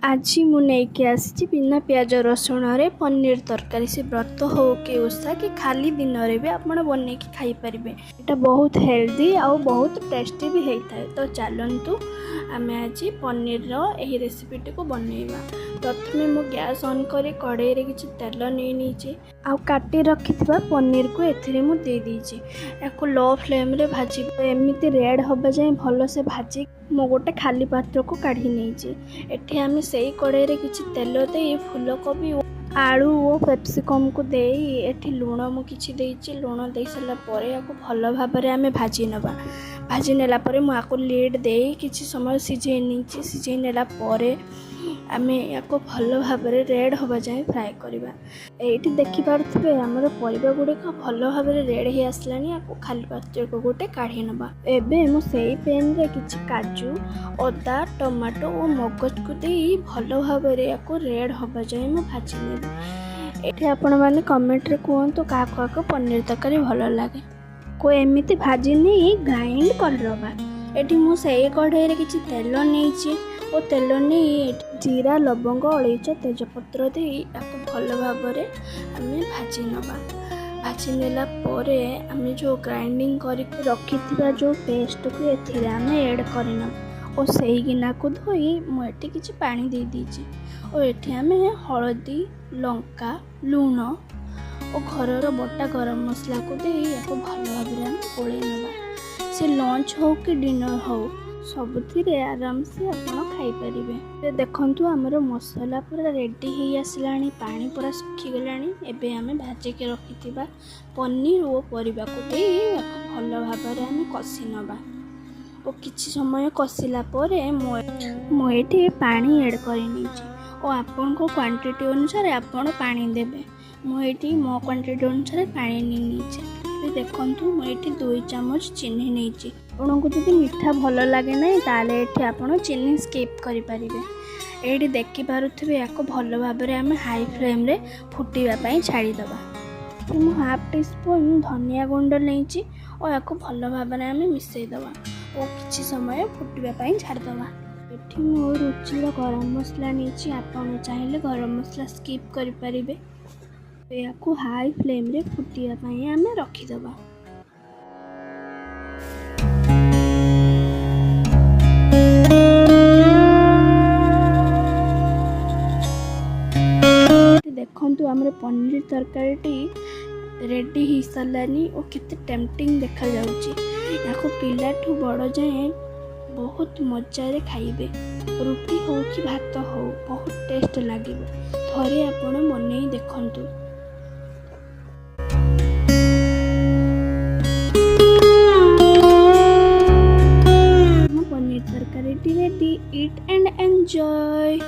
ଆଜି ମୁଁ ନେଇକି ଆସିଛି ବିନା ପିଆଜ ରସୁଣରେ ପନିର ତରକାରୀ। ସେ ବ୍ରତ ହଉ କି ଓଷା କି ଖାଲି ଦିନରେ ବି ଆପଣ ବନେଇକି ଖାଇପାରିବେ। ଏଇଟା ବହୁତ ହେଲ୍ଦି ଆଉ ବହୁତ ଟେଷ୍ଟି ବି ହେଇଥାଏ। ତ ଚାଲନ୍ତୁ ଆମେ ଆଜି ପନିରର ଏହି ରେସିପିଟିକୁ ବନେଇବା। ପ୍ରଥମେ ମୁଁ ଗ୍ୟାସ୍ ଅନ୍ କରି କଡ଼େଇରେ କିଛି ତେଲ ନେଇ ନେଇଛି ଆଉ କାଟି ରଖିଥିବା ପନିରକୁ ଏଥିରେ ମୁଁ ଦେଇଦେଇଛି। ୟାକୁ ଲୋ ଫ୍ଲେମ୍ରେ ଭାଜିବ। ଏମିତି ରେଡ଼୍ ହେବା ଯାଏଁ ଭଲସେ ଭାଜି ମୁଁ ଗୋଟେ ଖାଲି ପାତ୍ରକୁ କାଢ଼ି ନେଇଛି। ଏଠି ଆମେ ସେଇ କଡ଼େଇରେ କିଛି ତେଲ ଦେଇ ଫୁଲକୋବି, ଆଳୁ ଓ କ୍ୟାପ୍ସିକମ୍କୁ ଦେଇ ଏଠି ଲୁଣ ମୁଁ କିଛି ଦେଇଛି। ଲୁଣ ଦେଇ ସାରିଲା ପରେ ୟାକୁ ଭଲ ଭାବରେ ଆମେ ଭାଜି ନେବା। ଭାଜି ନେଲା ପରେ ମୁଁ ୟାକୁ ଲିଡ଼୍ ଦେଇ କିଛି ସମୟ ସିଝେଇ ନେଇଛି। ସିଝେଇ ନେଲା ପରେ ଆମେ ୟାକୁ ଭଲ ଭାବରେ ରେଡ଼୍ ହେବା ଯାଏଁ ଫ୍ରାଏ କରିବା। ଏଇଠି ଦେଖିପାରୁଥିବେ, ଆମର ପରିବା ଗୁଡ଼ିକ ଭଲ ଭାବରେ ରେଡ଼୍ ହେଇ ଆସିଲାଣି। ୟାକୁ ଖାଲି ପାତ୍ରକୁ ଗୋଟେ କାଢ଼ି ନେବା। ଏବେ ମୁଁ ସେଇ ପ୍ୟାନ୍ରେ କିଛି କାଜୁ, ଅଦା, ଟମାଟୋ ଓ ମଗଜକୁ ଦେଇ ଭଲ ଭାବରେ ୟାକୁ ରେଡ଼୍ ହେବା ଯାଏଁ ମୁଁ ଭାଜି ନେବି। ଏଠି ଆପଣମାନେ କମେଣ୍ଟରେ କୁହନ୍ତୁ, କାହାକୁ କାହାକୁ ପନିର ତରକାରୀ ଭଲ ଲାଗେ। କୁ ଏମିତି ଭାଜି ନେଇ ଗ୍ରାଇଣ୍ଡ କରିଦେବା। ଏଠି ମୁଁ ସେଇ କଢ଼େଇରେ କିଛି ତେଲ ନେଇଛି ଓ ତେଲ ନେଇ ଏଠି ଜିରା, ଲବଙ୍ଗ, ଅଳେଇଚ, ତେଜପତ୍ର ଦେଇ ତାକୁ ଭଲ ଭାବରେ ଆମେ ଭାଜି ନେବା। ଭାଜି ନେଲା ପରେ ଆମେ ଯେଉଁ ଗ୍ରାଇଣ୍ଡିଙ୍ଗ କରିକି ରଖିଥିବା ଯେଉଁ ପେଷ୍ଟକୁ ଏଥିରେ ଆମେ ଏଡ଼୍ କରିନେବା ଓ ସେଇ ଗିନାକୁ ଧୋଇ ମୁଁ ଏଠି କିଛି ପାଣି ଦେଇଦେଇଛି ଓ ଏଠି ଆମେ ହଳଦୀ, ଲଙ୍କା, ଲୁଣ ଓ ଘରର ବଟା ଗରମ ମସଲାକୁ ଦେଇ ୟାକୁ ଭଲ ଭାବରେ ଆମେ ଗୋଳେଇ ନେବା। ସେ ଲଞ୍ଚ ହଉ କି ଡିନର୍ ହଉ, ସବୁଥିରେ ଆରାମସେ ଆପଣ ଖାଇପାରିବେ। ଏବେ ଦେଖନ୍ତୁ, ଆମର ମସଲା ପୁରା ରେଡ଼ି ହେଇ ଆସିଲାଣି, ପାଣି ପୁରା ଶୁଖିଗଲାଣି। ଏବେ ଆମେ ଭାଜିକି ରଖିଥିବା ପନିର ଓ ପରିବାକୁ ଦେଇ ୟାକୁ ଭଲ ଭାବରେ ଆମେ କଷି ନେବା ଓ କିଛି ସମୟ କଷିଲା ପରେ ମୁଁ ଏଠି ପାଣି ଏଡ଼୍ କରିନେଇଛି ଓ ଆପଣଙ୍କ କ୍ୱାଣ୍ଟିଟି ଅନୁସାରେ ଆପଣ ପାଣି ଦେବେ। ମୁଁ ଏଇଠି ମୋ କ୍ୱାଣ୍ଟିଟି ଅନୁସାରେ ପାଣି ନେଇ ନେଇଛି। ଏବେ ଦେଖନ୍ତୁ, ମୁଁ ଏଇଠି 2 ଚାମଚ ଚିନି ନେଇଛି। ଆପଣଙ୍କୁ ଯଦି ମିଠା ଭଲ ଲାଗେ ନାହିଁ, ତାହେଲେ ଏଠି ଆପଣ ଚିନି ସ୍କିପ୍ କରିପାରିବେ। ଏଇଠି ଦେଖିପାରୁଥିବେ, ୟାକୁ ଭଲ ଭାବରେ ଆମେ ହାଇ ଫ୍ଲେମ୍ରେ ଫୁଟିବା ପାଇଁ ଛାଡ଼ିଦେବା। ମୁଁ ହାଫ୍ ଟି ସ୍ପୁନ୍ ଧନିଆ ଗୁଣ୍ଡ ନେଇଛି ଓ ୟାକୁ ଭଲ ଭାବରେ ଆମେ ମିଶାଇଦେବା ଓ କିଛି ସମୟ ଫୁଟିବା ପାଇଁ ଛାଡ଼ିଦେବା। ଏଠି ମୁଁ ରୁଚିର ଗରମ ମସଲା ନେଇଛି। ଆପଣ ଚାହିଁଲେ ଗରମ ମସଲା ସ୍କିପ୍ କରିପାରିବେ। ଏହାକୁ ହାଇ ଫ୍ଲେମ୍ରେ ଫୁଟିବା ପାଇଁ ଆମେ ରଖିଦେବା। ଦେଖନ୍ତୁ, ଆମର ପନିର ତରକାରୀଟି ରେଡ଼ି ହେଇସାରିଲାନି ଓ କେତେ ଟେମ୍ପଟିଂ ଦେଖାଯାଉଛି। ଏହାକୁ ପିଲାଠୁ ବଡ଼ ଯାଏଁ ବହୁତ ମଜାରେ ଖାଇବେ। ରୁଟି ହଉ କି ଭାତ ହଉ, ବହୁତ ଟେଷ୍ଟ ଲାଗିବ। ଥରେ ଆପଣ ବନେଇ ଦେଖନ୍ତୁ। ଆମ ପନିର ତରକାରୀଟି ରେଡ଼ି। Eat and enjoy.